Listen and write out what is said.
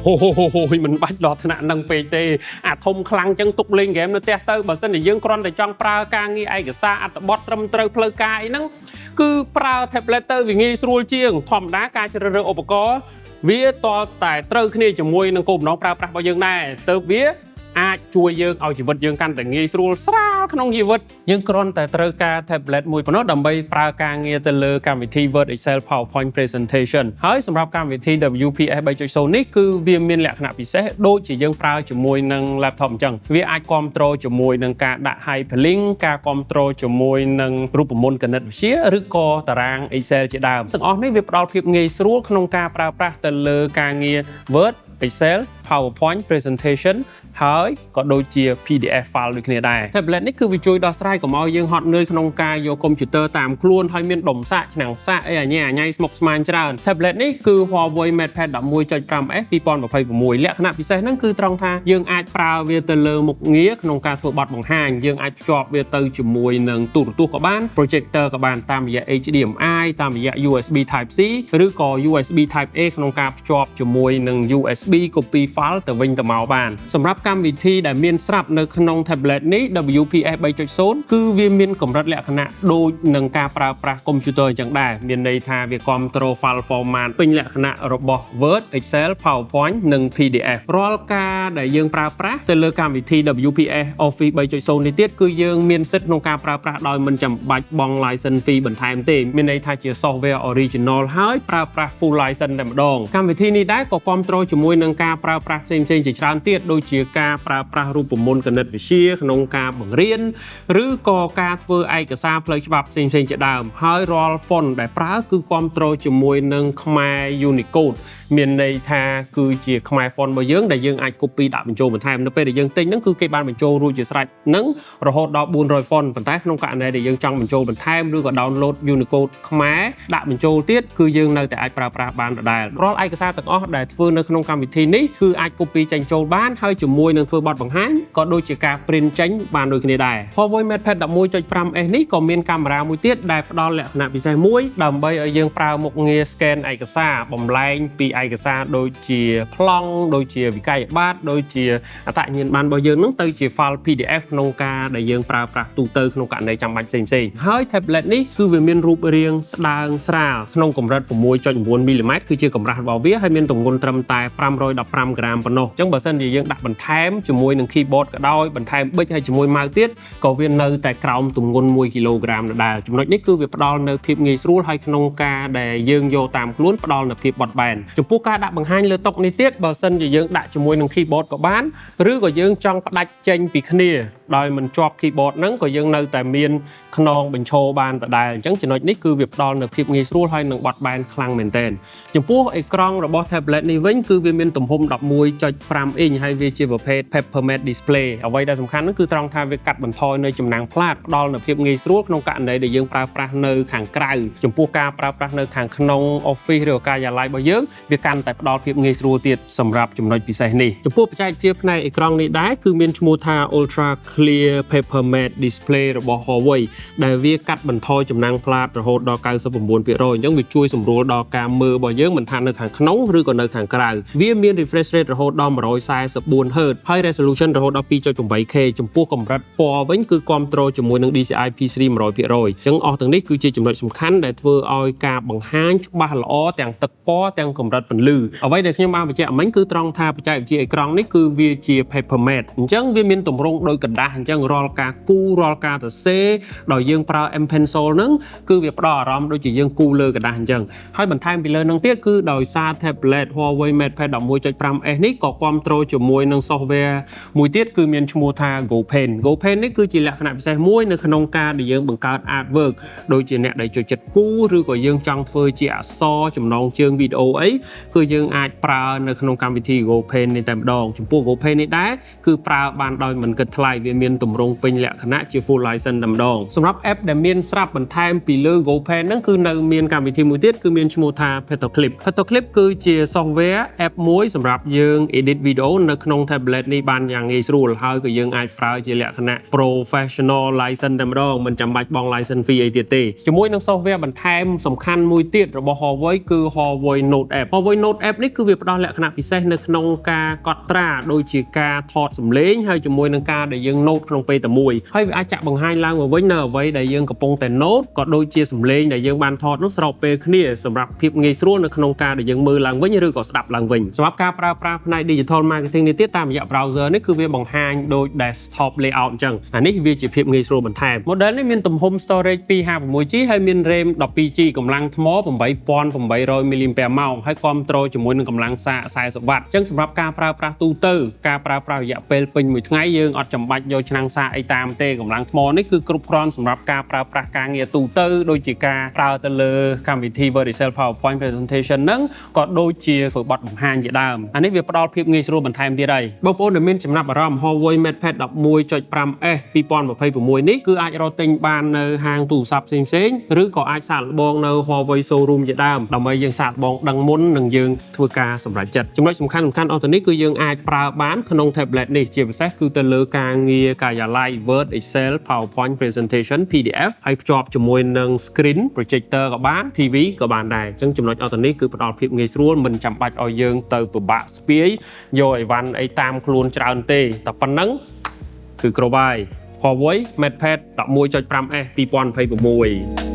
ហូហូហូហូមិនបាច់ដល់ថ្នាក់នឹងពេកទេអាធំខ្លាំងចឹងទុកលេងហ្គេមនៅផ្ទះទៅបើសិនជាយើងគ្រាន់តែចង់ប្រើការងារឯកសារអត្ថបទត្រឹមត្រូវផ្លូវការអីហ្នឹងគឺប្រើ tablet ទៅវាងាយស្រួលជាងធម្មតាការជ្រើសរើសឧបករណ៍វាតតែត្រូវគ្នាជាមួយនឹងគោលបំណងប្រើប្រាស់របស់យើងដែរទៅវាអាចជួយយើងឲ្យជីវិតយើងកាន់តែងាយស្រួលស្រាលក្នុងជីវិតយើងគ្រាន់តែត្រូវការ tablet មួយប៉ុណ្ណោះដើម្បីប្រើការងារទៅលើកម្មវិធី Word, Excel, PowerPoint Presentation ហើយសម្រាប់កម្មវិធី WPS 3.0នេះគឺវាមានលក្ខណៈពិសេសដូចជាយើងប្រើជាមួយនឹង laptop អញ្ចឹងវាអាចគ្រប់គ្រងជាមួយនឹងការដាក់ hyperlink ការគ្រប់គ្រងជាមួយនឹងរូបមន្តគណិតវិទ្យាឬក៏តារាង Excel ជាដើមទាំងអស់នេះវាផ្ដល់ភាពងាយស្រួលក្នុងការប្រើប្រាស់ទៅលើការងារ Word, Excel, PowerPoint Presentation ហើយក៏ដូចជា PDF file ដូចគ្នាដែរ Tablet នេះគឺវាជួយដោះស្រាយកុំឲ្យយើងហត់នឿយក្នុងការយកកុំព្យូទ័រតាមខ្លួនហើយមានដុំសាកឆ្នាំងសាកអីអាញ៉ៃអាញ៉ៃស្មុគស្មាញច្រើន Tablet នេះគឺ Huawei MatePad 11.5s 2026លក្ខណៈពិសេសហ្នឹងគឺត្រង់ថាយើងអាចប្រើវាទៅលើមុខងារក្នុងការធ្វើបទបង្ហាញយើងអាចភ្ជាប់វាទៅជាមួយនឹងទូរទស្សន៍ក៏បាន projector ក៏បានតាមរយៈ HDMI តាមរយៈ USB Type C ឬក៏ USB Type A ក្នុងការភ្ជាប់ជាមួយនឹង USB copy file ទៅវិញទៅមកបានសម្រាប់កម្មវិធីដែលមានស្រាប់នៅក្នុង tablet នេះ WPS 3.0គឺវាមានកម្រិតលក្ខណៈដូចនឹងការប្រើប្រាស់កុំព្យូទ័រអញ្ចឹងដែរមានន័យថាវាគ្រប់គ្រង file format ពេញលក្ខណៈរបស់ Word, Excel, PowerPoint និង PDF រាល់ការដែលយើងប្រើប្រាស់ទៅលើកម្មវិធី WPS Office 3.0នេះទៀតគឺយើងមានសិទ្ធិក្នុងការប្រើប្រាស់ដោយមិនចាំបាច់បង់ license fee បន្ថែមទេមានន័យថាជា software original ហើយប្រើប្រាស់ full license តែម្ដងកម្មវិធីនេះដែរក៏គ្រប់គ្រងជាមួយនឹងការប្រើប្រាស់ផ្សេងៗជាច្រើនទៀតដូចជាការប្រើប្រាស់រូបមន្តគណិតវិទ្យាក្នុងការបង្រៀនឬក៏ការធ្វើឯកសារផ្លូវច្បាប់ផ្សេងៗជាដើមហើយរាល់ font ដែលប្រើគឺគ្រប់គ្រងជាមួយនឹងខ្មែរ Unicode មានន័យថាគឺជាខ្មែរ font របស់យើងដែលយើងអាច copy ដាក់បញ្ចូលបន្ថែមនៅពេលដែលយើងទិញហ្នឹងគឺគេបានបញ្ចូលរួចជាស្រេចហ្នឹងរហូតដល់400 font ប៉ុន្តែក្នុងករណីដែលយើងចង់បញ្ចូលបន្ថែមឬក៏ download Unicode ខ្មែរដាក់បញ្ចូលទៀតគឺយើងនៅតែអាចប្រើប្រាស់បានដដែលរាល់ឯកសារទាំងអស់ដែលធ្វើនៅក្នុងកម្មវិធីនេះគឺអាច copy ចេញចូលបានហើយជាមួយនឹងធ្វើបទបង្ហាញក៏ដូចជាការ print ចេញបានដូចគ្នាដែរ Huawei MatePad 11.5s នេះក៏មានកាមេរ៉ាមួយទៀតដែលផ្ដល់លក្ខណៈពិសេសមួយដើម្បីឲ្យយើងប្រើមុខងារ scan ឯកសារបំលែងពីឯកសារដូចជាប្លង់ដូចជាវិក័យប័ត្រដូចជាអត្តសញ្ញាណប័ណ្ណរបស់យើងនឹងទៅជា file PDF ក្នុងការដែលយើងប្រើប្រាស់ទូទៅក្នុងករណីចាំបាច់ផ្សេងៗហើយ tablet នេះគឺវាមានរូបរាងស្ដើងស្រាលក្នុងកម្រិត6.9មីលីម៉ែត្រគឺជាកម្រាស់របស់វាហើយមានទម្ងន់ត្រឹមតែ515ក្រាមប៉ុណ្ណោះអញ្ចឹងបើសិនជាយើងដាក់បន្ថែមជាមួយនឹង keyboard ក៏ដោយបន្ថែមប៊ិចហើយជាមួយ mouse ទៀតក៏វានៅតែក្រោមទម្ងន់1គីឡូក្រាមដដែលចំណុចនេះគឺវាផ្ដល់នៅភាពងាយស្រួលហើយក្នុងការដែលយើងយកតាមខ្លួនផ្ដល់នៅភាពបត់បែនចំពោះការដាក់បង្ហាញលើតុនេះទៀតបើសិនជាយើងដាក់ជាមួយនឹង keyboard ក៏បានឬក៏យើងចង់ផ្ដាច់ចេញពីគ្នាដោយមិនជាប់ keyboard ហ្នឹងក៏យើងនៅតែមានខ្នងបញ្ឈរបានដដែលអញ្ចឹងចំណុចនេះគឺវាផ្ដល់នៅភាពងាយស្រួលហើយនឹងបត់បែនខ្លាំងមែនទែនចំពោះអេក្រង់របស់ tablet នេះវិញគឺវាមានទំហំ11.5អ៊ីងហើយវាជាប្រភេទ Paper Matte Display អ្វីដែលសំខាន់នោះគឺត្រង់ថាវាកាត់បន្ថយនៅចំណាំងផ្លាតផ្ដល់នូវភាពងាយស្រួលក្នុងករណីដែលយើងប្រើប្រាស់នៅខាងក្រៅចំពោះការប្រើប្រាស់នៅខាងក្នុង office ឬការិយាល័យរបស់យើងវាកាន់តែផ្ដល់ភាពងាយស្រួលទៀតសម្រាប់ចំណុចពិសេសនេះចំពោះបច្ចេកវិទ្យាផ្នែកអេក្រង់នេះដែរគឺមានឈ្មោះថា Ultra Clear Paper Matte Display របស់ Huawei ដែលវាកាត់បន្ថយចំណាំងផ្លាតរហូតដល់99%អញ្ចឹងវាជួយសម្រួលដល់ការមើលរបស់យើងមិនថានៅខាងក្នុងឬក៏នៅខាងក្រៅវាមាន refresh rate រហូតដល់144 Hz ហើយ resolution រហូតដល់ 2.8K ចំពោះកម្រិតពណ៌វិញគឺគ្រប់គ្រងជាមួយនឹង DCI P3 100%អញ្ចឹងអស់ទាំងនេះគឺជាចំណុចសំខាន់ដែលធ្វើឲ្យការបង្ហាញច្បាស់ល្អទាំងទឹកពណ៌ទាំងកម្រិតពន្លឺអ្វីដែលខ្ញុំបានបញ្ជាក់មិញគឺត្រង់ថាបច្ចេកវិទ្យាអេក្រង់នេះគឺវាជា paper matte អញ្ចឹងវាមានទម្រង់ដូចក្រដាសអញ្ចឹងរាល់ការគូររាល់ការសរសេរដោយយើងប្រើ M Pencil ហ្នឹងគឺវាផ្ដល់អារម្មណ៍ដូចជាយើងគូរលើក្រដាសអញ្ចឹងហើយបន្ថែមពីលើនឹងទៀតគឺដោយសារ tablet Huawei MatePad 11.5s នេះក៏គ្រប់គ្រងជាមួយនឹង software មួយទៀតគឺមានឈ្មោះថា GoPaint. GoPaint នេះគឺជាលក្ខណៈពិសេសមួយនៅក្នុងការដែលយើងបង្កើត artwork ដូចជាអ្នកដែលចូលចិត្តគូរឬក៏យើងចង់ធ្វើជាអក្សរចំណងជើងវីដេអូអីគឺយើងអាចប្រើនៅក្នុងកម្មវិធី GoPaint នេះតែម្ដងចំពោះ GoPaint នេះដែរគឺប្រើបានដោយមិនគិតថ្លៃវាមានទម្រង់ពេញលក្ខណៈជា full license តែម្ដងសម្រាប់ app ដែលមានស្រាប់បន្ថែមពីលើ GoPaint ហ្នឹងគឺនៅមានកម្មវិធីមួយទៀតគឺមានឈ្មោះថា Petoclip. Petoclip គឺជា software app មួយសម្រាប់យើង edit video នៅក្នុង tablet នេះបានយ៉ាងងាយស្រួលហើយក៏យើងអាចប្រើជាលក្ខណៈ professional license តែម្ដងមិនចាំបាច់បង់ license fee អីទៀតទេជាមួយនឹង software បន្ថែមសំខាន់មួយទៀតរបស់ Huawei គឺ Huawei Note App។ Huawei Note App នេះគឺវាផ្ដល់លក្ខណៈពិសេសនៅក្នុងការកត់ត្រាដូចជាការថតសំឡេងហើយជាមួយនឹងការដែលយើង note ក្នុងពេលតែមួយហើយវាអាចចាក់បង្ហាញឡើងមកវិញនៅអ្វីដែលយើងកំពុងតែ note ក៏ដូចជាសំឡេងដែលយើងបានថតនោះស្របពេលគ្នាសម្រាប់ភាពងាយស្រួលនៅក្នុងការដែលយើងមើលឡើងវិញឬក៏ស្ដាប់ឡើងវិញសម្រាប់ការប្រើប្រាស់ផ្នែក digital marketing នេះទៀតតាមរយៈ browser នេះគឺវាបង្ហាញដូច desktop layout អញ្ចឹងអានេះវាជាភាពងាយស្រួលបន្ថែម model នេះមានទំហំ storage 256 GB ហើយមាន RAM 12 GB កម្លាំងថ្ម8800 mAh ហើយគាំទ្រជាមួយនឹងកម្លាំងសាក40វ៉ាត់អញ្ចឹងសម្រាប់ការប្រើប្រាស់ទូទៅការប្រើប្រាស់រយៈពេលពេញមួយថ្ងៃយើងអត់ចាំបាច់យកឆ្នាំងសាកអីតាមទេកម្លាំងថ្មនេះគឺគ្រប់គ្រាន់សម្រាប់ការប្រើប្រាស់ការងារទូទៅដូចជាការប្រើទៅលើកម្មវិធី Word, Excel, PowerPoint presentation ហ្នឹងក៏ដូចជាធ្វើបទបង្ហាញជាដើមអានេះវាផ្ដល់ភាពងាយស្រួលបន្ថែមទៀតហើយបងប្អូនដែលមានចំណាប់អារម្មណ៍ Huawei MatePad 11.5S 2026នេះគឺអាចរកទិញបាននៅហាងទូរស័ព្ទផ្សេងៗឬក៏អាចសាកល្បងនៅ Huawei Showroom ជាដើមដើម្បីយើងសាកល្បងដឹងមុននឹងយើងធ្វើការសម្រេចចិត្តចំណុចសំខាន់សំខាន់អស់ទៅនេះគឺយើងអាចប្រើបានក្នុង tablet នេះជាពិសេសគឺទៅលើការងារការិយាល័យ Word, Excel, PowerPoint presentation, PDF ហើយភ្ជាប់ជាមួយនឹង screen projector ក៏បាន TV ក៏បានដែរអញ្ចឹងចំណុចអស់ទៅនេះគឺផ្ដល់ភាពងាយស្រួលមិនចាំបាច់ឲ្យយើងទៅពិបាកស្ពាយយកអីវ៉ាន់អីតាមខ្លួនច្រើនទេតែប៉ុណ្ណឹងគឺគ្រប់ហើយ Huawei MatePad 11.5S 2026។